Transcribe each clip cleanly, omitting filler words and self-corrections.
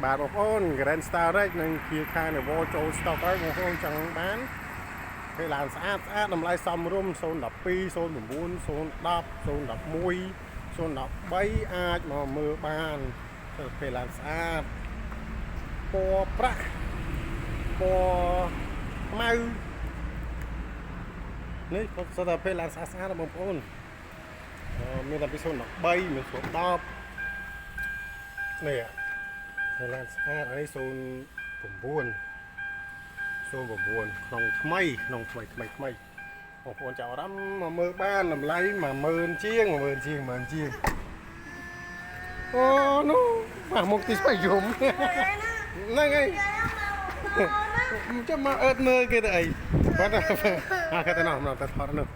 បាទបងប្អូន Grand Starex និង Kia Carnival ចូល stock ហើយបងប្អូនចង់បានពេលឡានស្អាតស្អាតតម្លៃសមរម្យ012 09 010 011 013អាចមកមើលបានទៅពេលឡានស្អាតពណ៌ប្រាក់ពណ៌ខ្មៅនេះគាត់សុទ្ធតែពេលឡានស្អាតស្អាតណាបងប្អូនអឺមានតែពី013មាន010នេះពេលឡានស្អាតអានេះ09 09ក្នុងថ្មីក្នុងថ្មីថ្មីថ្មីបងប្អូនចាប់អារម្មណ៍មកមើលបានតម្លៃ10000ជាង10000ជាង10000ជាងអូនោះមកមុខទីស្បៃយំហ្នឹងហើយចាំមកអើតមើលគេទៅអីបាទអាគេទៅនោះមកទៅថតនោះ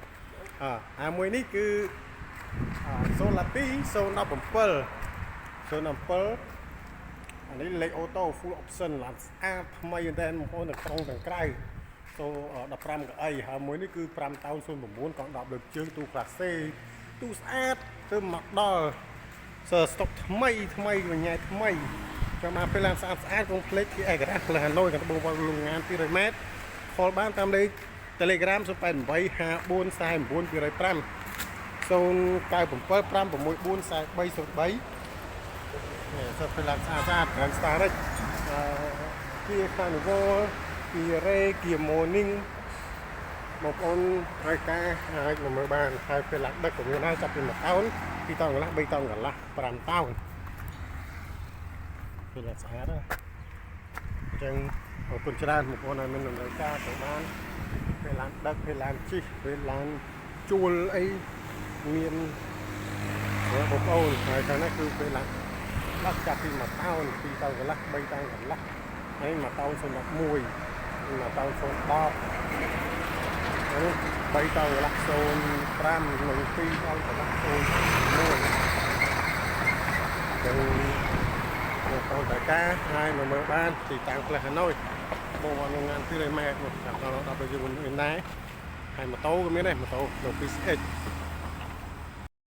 អអាមួយនេះគឺSolati 017 017អានេះលេខអូតូ full option ឡានស្អាតថ្មីមែនតើបងប្អូនទាំងក្នុងទាំងក្រៅសូ15កៅអីហើយមួយនេះគឺ5តោន09កង់10លើជើងទូក្លាសេទូស្អាតទៅមកដល់សើស្តុកថ្មីថ្មីកញ្ញាថ្មីចាំមកពេលឡានស្អាតស្អាតកុំភ្លេចពីឯករាជ្យផ្លូវហាណូយកត្បូងវត្តលងងាន200ម៉ែត្រខលបានតាមលេខ Telegram 088 54 49 205 097 564 4303នេះសិតពេលឡានស្អាតស្អាត Grand Starex អឺ Kia Carnival Kia Ray Kia Morning បងប្អូនត្រូវការអាចមកមើលបានហើយពេលឡានដឹកក៏មានដែរចាប់ពី1តោន2តោនកន្លះ3តោនកន្លះ5តោនពេលឡានស្អាតណាអញ្ចឹងអរគុណច្រើនបងប្អូនដែលមានតម្រូវការទៅបានពេលឡានដឹកពេលឡានជិះពេលឡានជួលអីមានបងប្អូនហើយខាងនេះគឺពេលឡានដឹកចាប់ពី1តោន2តោនកន្លះ3តោនកន្លះហើយ1តោន011 1តោន010នេះ3តោនកន្លះ05និង2តោនកន្លះ01ចឹងបងប្អូនតើការហើយមកមើលបានទីតាំងផ្លូវហាណូយបងប្អូនក្នុងងាន200ម៉ែត្រមកតាមដល់ដល់យើងមានដែរហើយម៉ូតូក៏មានដែរម៉ូតូនៅ PCX